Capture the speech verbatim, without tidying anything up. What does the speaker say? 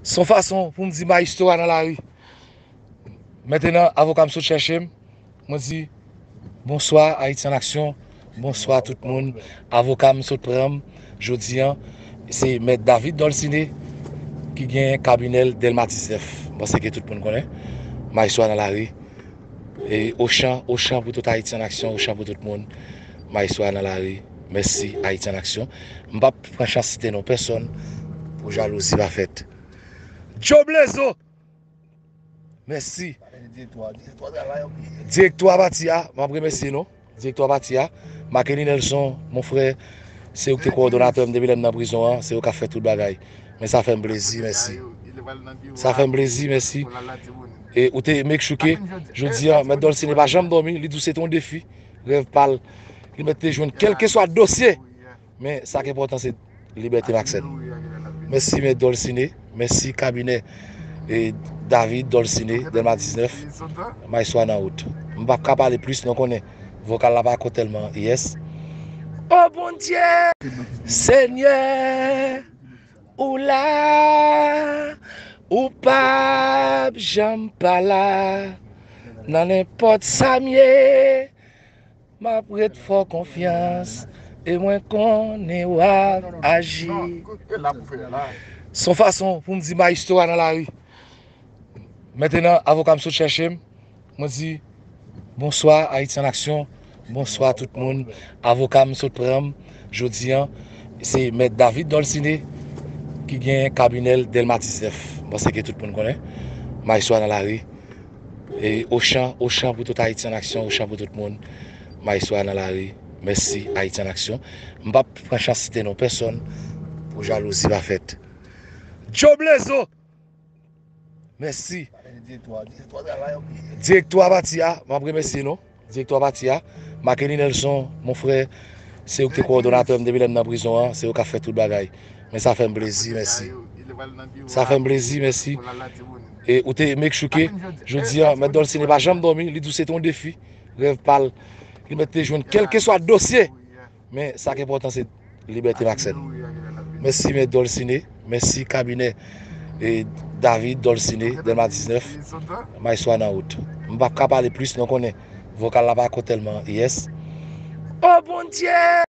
Se yon fason pou m di maestro a nan lari. Mentenan, avoka m sot chèche m. Mwen di, bonswa, Ayiti an aksyon. Bonswa, tout moun. Avoka m sot pran m jodi an, se Mèt David Dolciné ki gen kabinè l Dèlma diznèf. M panse ke tout moun konnen. Maestro a nan lari. E Ochan, Ochan pou tout Ayiti an aksyon, Ochan pou tout moun. Maestro a nan lari. Mèsi, Ayiti an aksyon. M p ap pran chans site non pèsonn pou jalouzi pa fèt. Joe Blezo! Mèsi. Direktwa pati a, m ap remèsye nou. Direktwa pati a, Marqueny Nelson, mon frè, se ou ki te kowòdonatè m depi lè m nan prizon an, se ou k ap fè tout bagay. Men sa fè m plezi, mèsi. Sa fè m plezi, mèsi. E ou te make sure ke jodi a, Mèt Dolciné pa janm dòmi, li di w se te yon defi, rèv pa l. Li mèt te jwenn kèlkeswa dosye. Men sa k enpòtan se libète Maxène. Mèsi Mèt Dolciné, mèsi kabinè e David Dolciné, Dèlma diznèf, maestro a nan wout. M p ap ka pale plis, nou konnen vokal la pa ko tèlman, yes. O Bondye, Senyè, ou la, ou p ap janm pa la, nan nenpòt sa m ye, m ap ret fè w konfyans, e mwen konnen w ap aji. Se yon fason pou m di maestro a nan lari. Mentenan, avoka m sot chèche m. Mwen di, bonswa, Ayiti an aksyon. Bonswa, tout moun. Avoka m sot pran m jodi an, se Mèt David Dolciné ki gen kabinè l Dèlma diznèf. M panse ke tout moun konnen. Maestro a nan lari. E Ochan, Ochan pou tout Ayiti an aksyon, Ochan pou tout moun. Maestro a nan lari. Mèsi, Ayiti an aksyon. M p ap pran chans site non pèsonn pou jalouzi pa fèt. Joe Blezo! Mèsi. Direktwa pati a, m ap remèsye nou. Direktwa pati a, Marqueny Nelson, mon frè, se ou ki te kowòdonatè m depi lè m nan prizon an, se ou k ap fè tout bagay. Men sa fè m plezi, mèsi. Sa fè m plezi, mèsi. E ou te make sure ke jodi a, Mèt Dolciné pa janm dòmi, li di w se te yon defi, rèv pa l. Li mèt te jwenn kèlkeswa dosye. Men sa k enpòtan se libète Maxène. Mèsi Mèt Dolciné, mèsi kabinè e David Dolciné, Dèlma diznèf, maestro a nan wout. M p ap ka pale plis, nou konnen vokal la pa ko tèlman, yes. O Bondye!